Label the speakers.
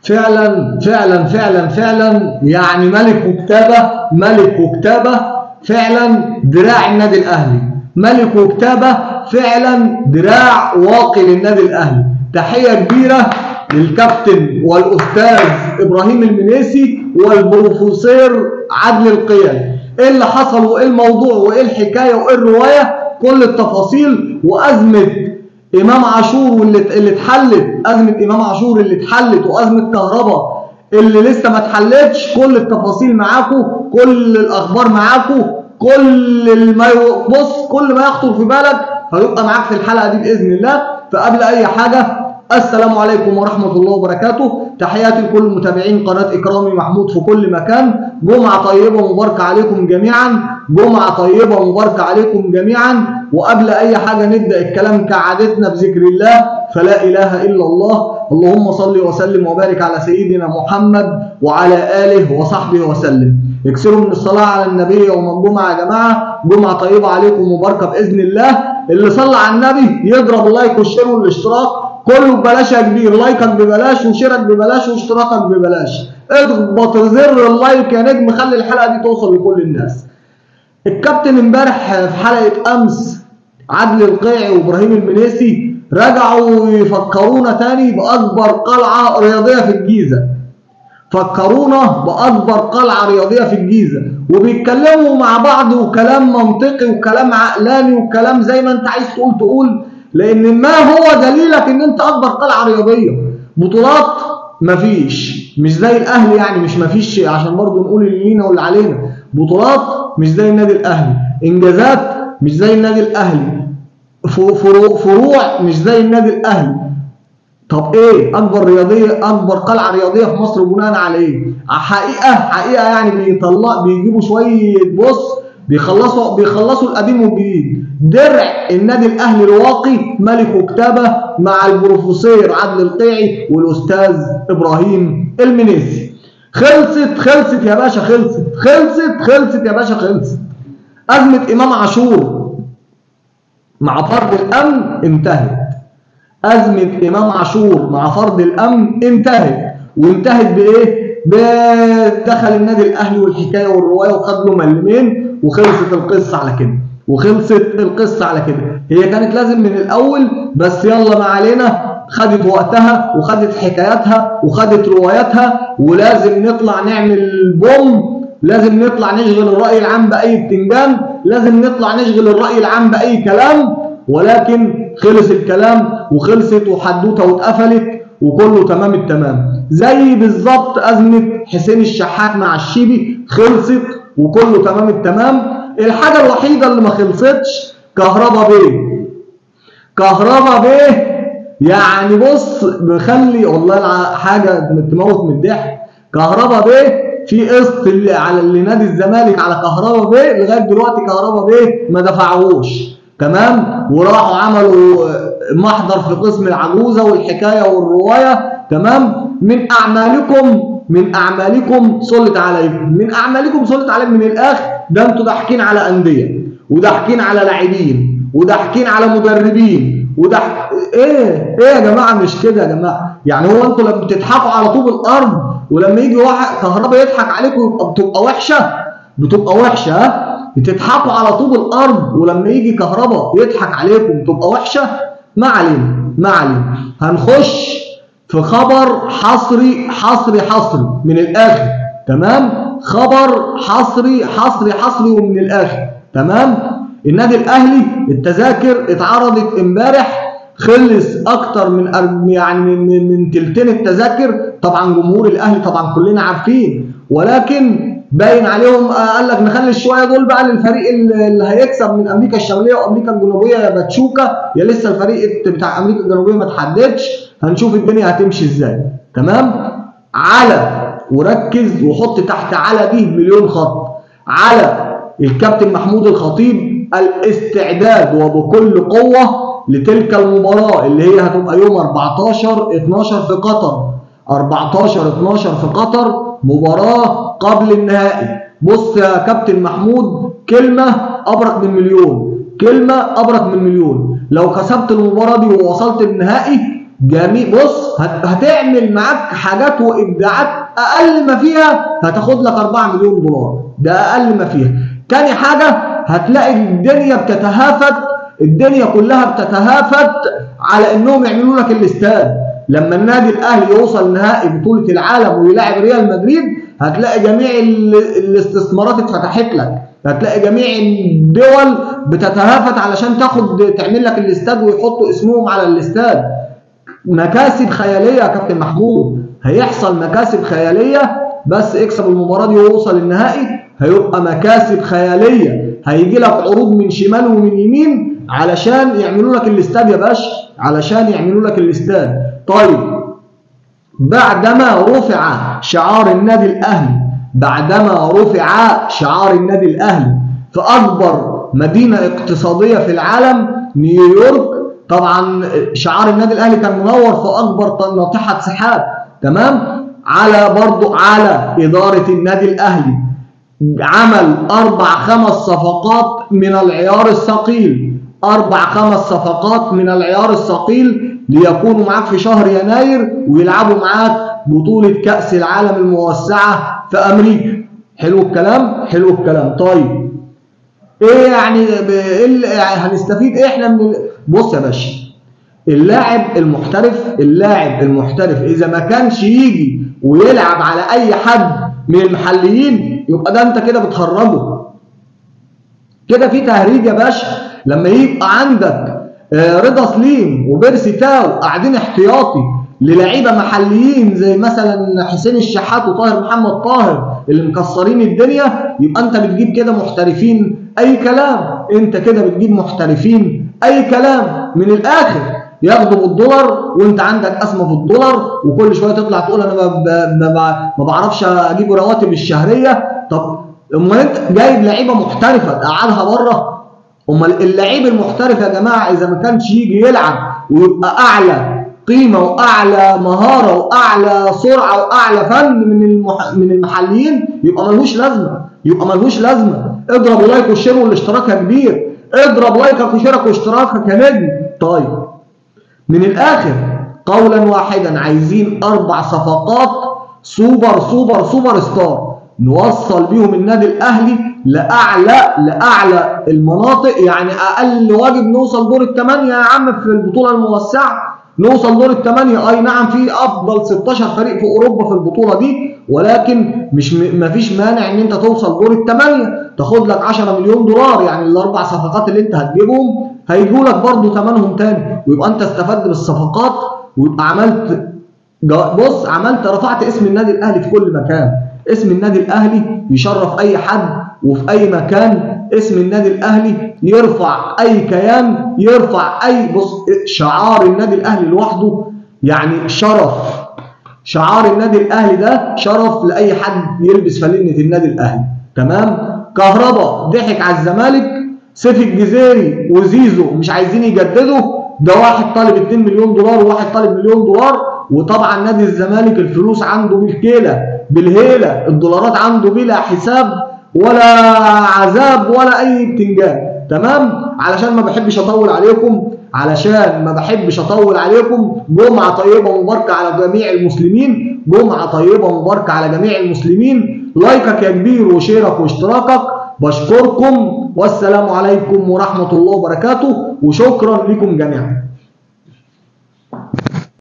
Speaker 1: فعلا فعلا فعلا فعلا يعني ملك وكتابه، ملك وكتابه فعلا دراع النادي الاهلي، ملك وكتابه فعلا دراع واقي للنادي الاهلي. تحية كبيرة للكابتن والاستاذ ابراهيم المنيسي والبروفيسور عدلي القيعي. ايه اللي حصل وايه الموضوع وايه الحكاية وايه الرواية، كل التفاصيل، وازمة امام عاشور واللي اتحلت، ازمة امام عاشور اللي اتحلت، وازمة كهربا اللي لسه ما اتحلتش، كل التفاصيل معاكم، كل الاخبار معاكم، كل ما بص كل ما يخطر في بالك هيبقى معاك في الحلقة دي باذن الله. فقبل اي حاجة، السلام عليكم ورحمة الله وبركاته. تحياتي لكل متابعين قناة اكرامي محمود في كل مكان. جمعه طيبة مباركة عليكم جميعا، جمعه طيبة مباركة عليكم جميعا. وقبل اي حاجة نبدا الكلام كعادتنا بذكر الله، فلا اله الا الله. اللهم صل وسلم وبارك على سيدنا محمد وعلى اله وصحبه وسلم. اكثروا من الصلاة على النبي يوم الجمعة يا جماعة. جمعه طيبة عليكم مباركة باذن الله. اللي صلى على النبي يضرب ال like وال share والاشتراك، كله ببلاش يا كبير. like ك ببلاش، و share ك ببلاش، واشتراكك ببلاش. اضغط زر ال like يا نجم، خلي الحلقة دي توصل لكل الناس. الكابتن امبارح في حلقة امس عدلي القيعي وابراهيم المنيسي رجعوا يفكرونا تاني باكبر قلعه رياضية في الجيزة. فكرونا باكبر قلعه رياضية في الجيزة، وبيتكلموا مع بعض وكلام منطقي وكلام عقلاني وكلام زي ما انت عايز تقول تقول، لان ما هو دليلك ان انت اكبر قلعه رياضية؟ بطولات مفيش، مش زي الاهلي يعني، مش مفيش عشان برضو نقول اللي لينا واللي علينا. بطولات مش زي النادي الاهلي، انجازات مش زي النادي الاهلي، فروع مش زي النادي الاهلي. طب ايه اكبر رياضية، اكبر قلعه رياضية في مصر بناء على ايه؟ حقيقة حقيقة يعني بيطلع بيجيبوا شوية، بص بيخلصوا القديم والجديد. درع النادي الاهلي الواقي ملك وكتابه مع البروفيسور عدلي القيعي والاستاذ ابراهيم المنيسي. خلصت خلصت يا باشا، خلصت خلصت خلصت يا باشا، خلصت. ازمة امام عاشور مع فرد الامن انتهت. ازمة امام عاشور مع فرد الامن انتهت، وانتهت بايه؟ بدخل النادي الاهلي والحكاية والرواية وخد له ملمين، وخلصت القصة على كده، وخلصت القصة على كده. هي كانت لازم من الاول، بس يلا ما علينا، خدت وقتها وخدت حكاياتها وخدت رواياتها. ولازم نطلع نعمل بوم، لازم نطلع نشغل الراي العام باي بتنجان، لازم نطلع نشغل الراي العام باي كلام. ولكن خلص الكلام وخلصت وحدوته واتقفلت وكله تمام التمام. زي بالظبط ازمة حسين الشحات مع الشيبي، خلصت وكله تمام التمام. الحاجة الوحيدة اللي ما خلصتش كهربا بيه. كهربا بيه يعني بص بخلي والله حاجة تموت من الضحك. كهربا بيه في قسط اللي على اللي نادي الزمالك على كهربا بيه لغاية دلوقتي كهربا بيه ما دفعوش، تمام؟ وراحوا عملوا محضر في قسم العجوزة والحكاية والرواية، تمام؟ من اعمالكم، من اعمالكم سلط عليكم، من اعمالكم سلط عليكم. من الاخر ده انتوا ضاحكين على اندية، وضاحكين على لاعبين، وضاحكين على مدربين، وضحك ايه ايه يا جماعة؟ مش كده يا جماعة. يعني هو انتوا لما بتضحكوا على طوب الارض، ولما يجي واحد كهربا يضحك عليكم بتبقى وحشة، بتبقى وحشة. ها، بتضحكوا على طوب الارض، ولما يجي كهربا يضحك عليكم تبقى وحشة. ما علينا ما علينا، هنخش في خبر حصري حصري حصري من الاخر، تمام؟ خبر حصري حصري حصري ومن الاخر، تمام؟ النادي الاهلي التذاكر اتعرضت امبارح، خلص اكتر من يعني من تلتين التذاكر. طبعا جمهور الاهلي طبعا كلنا عارفين، ولكن باين عليهم قال لك نخلي الشويه دول بقى للفريق اللي هيكسب من امريكا الشمالية وامريكا الجنوبية يا باتشوكا، يا لسه الفريق بتاع امريكا الجنوبية ما اتحددش. هنشوف الدنيا هتمشي ازاي، تمام؟ على وركز وحط تحت على دي مليون خط. على الكابتن محمود الخطيب الاستعداد وبكل قوة لتلك المباراة اللي هي هتبقى يوم 14/12 في قطر. 14/12 في قطر، مباراة قبل النهائي. بص يا كابتن محمود، كلمة ابرك من مليون، كلمة ابرك من مليون. لو كسبت المباراة دي ووصلت النهائي جميع بص هتعمل معاك حاجات وابداعات اقل ما فيها هتاخد لك 4 مليون دولار، ده اقل ما فيها. تاني حاجة هتلاقي الدنيا بتتهافت، الدنيا كلها بتتهافت على انهم يعملوا لك الاستاد. لما النادي الاهلي يوصل نهائي بطوله العالم ويلاعب ريال مدريد هتلاقي جميع الاستثمارات اتفتحت لك، هتلاقي جميع الدول بتتهافت علشان تاخد تعمل لك الاستاد ويحطوا اسمهم على الاستاد. مكاسب خيالية يا كابتن محمود، هيحصل مكاسب خيالية. بس اكسب المباراة دي ويوصل النهائي هيبقى مكاسب خيالية، هيجي لك عروض من شمال ومن يمين علشان يعملوا لك الاستاد يا باشا، علشان يعملوا لك الاستاد. طيب بعدما رفع شعار النادي الاهلي، بعدما رفع شعار النادي الاهلي في اكبر مدينة اقتصادية في العالم نيويورك، طبعا شعار النادي الاهلي كان منور في اكبر ناطحه سحاب، تمام؟ على برضو على ادارة النادي الاهلي عمل 4-5 صفقات من العيار الثقيل، 4-5 صفقات من العيار الثقيل ليكونوا معاك في شهر يناير ويلعبوا معاك بطولة كأس العالم الموسعة في أمريكا. حلو الكلام؟ حلو الكلام. طيب ايه يعني ايه هنستفيد ايه احنا من بص يا باشا، اللاعب المحترف، اللاعب المحترف اذا ما كانش يجي ويلعب على اي حد من المحليين يبقى ده انت كده بتهرجه، كده في تهريج يا باشا. لما يبقى عندك رضا سليم وبيرسي تاو قاعدين احتياطي للعيبة محليين زي مثلا حسين الشحات وطاهر محمد طاهر اللي مكسرين الدنيا، يبقى انت بتجيب كده محترفين اي كلام، انت كده بتجيب محترفين اي كلام من الاخر، ياخدوا بالدولار وانت عندك ازمة في الدولار، وكل شوية تطلع تقول انا ما بعرفش اجيب رواتب الشهرية. طب امال انت جايب لعيبة محترفه تقعدها بره؟ امال اللعيب المحترف يا جماعة اذا ما كانش يجي يلعب ويبقى اعلى قيمة واعلى مهارة واعلى سرعة واعلى فن من المحليين يبقى ملهوش لازمه، يبقى ملهوش لازمه. اضرب like و share والاشتراك يا كبير، اضرب لايكك وشيرك واشتراكك يا نجم. طيب من الاخر قولا واحدا، عايزين 4 صفقات super super super star نوصل بيهم النادي الاهلي لاعلى المناطق. يعني اقل واجب نوصل دور الثمانية يا عم في البطولة الموسعه، نوصل دور الثمانية. اي نعم في افضل 16 فريق في اوروبا في البطولة دي، ولكن مش مفيش مانع ان انت توصل دور الثمانية، تاخد لك 10 مليون دولار. يعني الاربع صفقات اللي انت هتجيبهم هيجوا لك برضه ثمنهم تاني، ويبقى انت استفدت بالصفقات، ويبقى عملت بص عملت رفعت اسم النادي الاهلي في كل مكان. اسم النادي الاهلي يشرف اي حد وفي اي مكان، اسم النادي الاهلي يرفع اي كيان، يرفع اي بص شعار النادي الاهلي لوحده يعني شرف. شعار النادي الاهلي ده شرف لاي حد يلبس فانلة النادي الاهلي، تمام؟ كهربا ضحك على الزمالك، سيف الجزيري وزيزو مش عايزين يجددوا، ده واحد طالب 2 مليون دولار وواحد طالب مليون دولار، وطبعا نادي الزمالك الفلوس عنده بالكيله بالهيله، الدولارات عنده بلا حساب ولا عذاب ولا اي بتنجان، تمام؟ علشان ما بحبش اطول عليكم، علشان ما بحبش اطول عليكم، جمعه طيبة مباركة على جميع المسلمين، جمعه طيبة مباركة على جميع المسلمين. لايكك يا كبير وشيرك واشتراكك، بشكركم والسلام عليكم ورحمة الله وبركاته، وشكرا لكم جميعا.